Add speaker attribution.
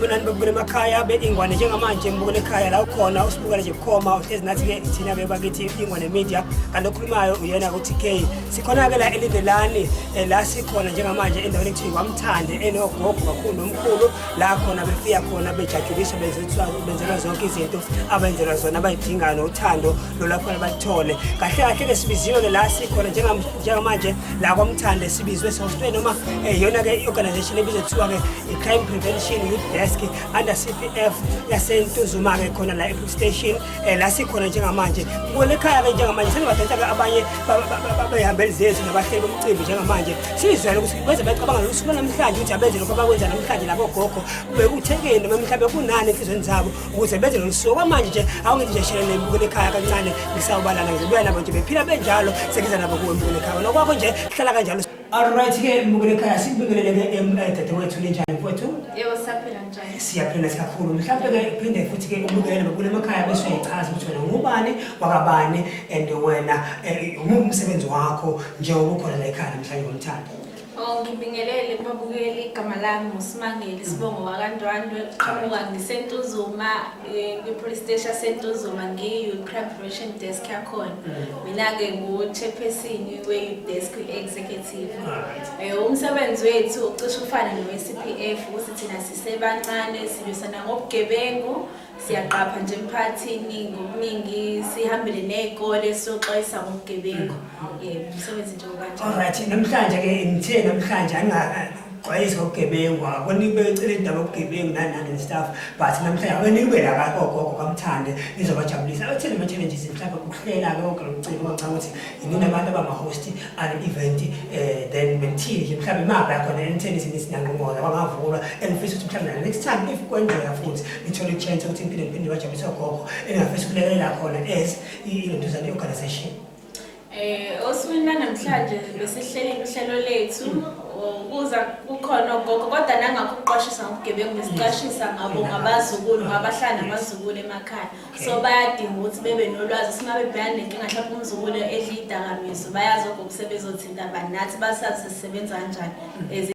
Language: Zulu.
Speaker 1: Sanibonani babukela emakhaya be-Ingwane. Njengamanje mbukela ekhaya la ukhona usibukela nje bukhoma, uhlezi nathi-ke thina-ke bakithi Ingwane Media, kanti okhulumayo uyena ku-TK. Sikhona-ke la eLindelani, la sikhona njengamanje endaweni ekuthiwa iKwaMthande, enogogo kakhulu nomkhulu, la khona befika khona bejatshuliswa, benzelwa zonke izinto abenzelwa zona abayidingayo, nothando lolapho balithole kahle kahle-ke. Sibiziwe-ke la sikhona njengamanje la kwaMthande, sibizwe sihostwe noma iyona-ke i-organization ebizwa kuthiwa-ke i-Crime Prevention Youth Desk under CPF yaseNtuzuma-ke khona la e-police station, la sikhona njengamanje. Kubona ekhaya-ke njengamanje senibadonsa-ke abanye beyihambeli zethu nabahleli bomcimbi. Njengamanje sizwele ukuthi beze becabanga lolu suku namhlanje ukuthi abenze lokhu abakwenza namhlanje labogogo, bekuthekeni noma mhlawumbe kunani enhliziyweni zabo ukuze benze lolu suku. Kwamanje nje awungithi nje shelele mbukele ekhaya kancane, ngisawubalana, ngizobuya nabo nje bephila benjalo, sengiza nabo kuwe mbukele ekhaya. Nokwakho nje hlala kanjalo. Alright-ke mbukele ekhaya, sikubingelele-ke, dadewethu. Ninjani mfowethu?
Speaker 2: Yebo, siyaphila, njani?
Speaker 1: Siyaphila kakhulu. Mhlawumbe-ke phinde futhi-ke ubukele babukele emakhaya, bese uyayichaza ukuthi wena ngubani wakabani and wena umuphi umsebenzi wakho njengoba ukhona la ekhaya namhlanje ngoMthando.
Speaker 2: Oh, ngibingelele kubabukeli. Igama lami nguSimangele, isibongo wakaNdwandwe. Qhamuka ngiseNtuzuma, kwi-police station yaseNtuzuma, ngiyi-Youth Crime Prevention Desk yakhona. Mina-ke ngu-chairperson we-Youth Desk Executive. Umsebenzi wethu ucishe ufane nowe-CPF, ukuthi thina sisebancane silwisana ngobugebengu, siyaqapha nje emphakathini ngokuningi, sihambele ney'kole siyoxwayisa ngobugebengu. Yebo, umsebenzi nje okanjalo.
Speaker 1: Alright, namhlanje-ke ngithe namhlanje angingaxwayisi ngobugebengu, akonibe ecele indaba yobugebengu nani nani and stuff, but namhlanje ake nibe la kagogo kaMthande, nizobajabulisa. Athini ama-challenges mhlawumbe ukuhlela-ke konke lo mcimbi? Ngicabanga ukuthi inini abantu abama-host ale event, then benithini nje mhlawumbe imaphi yakhona enitheni sinangqongqoza kwangavulwa, engifisa ukuthi mhlawumbe next time if kwenzeka futhi nithole i-chance ukuthi niphinde niphinde bajabulise ogogo, engingafisa ukulekelela khona as ilentuzane i-organization?
Speaker 2: Osukwini lanamhlanje besihlelile uhlelo lethu ukuza kukhona ogogo, kodwa nangakho ukuqwashisa ngobugebengu besiqwashisa ngabo ngabazukulu, ngabahlala nabazukulu emakhaya. So bayadinga ukuthi bebe nolwazi uma bebhekana nenkinga, mhlawumbe umzukulu edla idakamizwa, bayazi ogogo sebezothinta bani, nathi basazi sisebenza kanjani as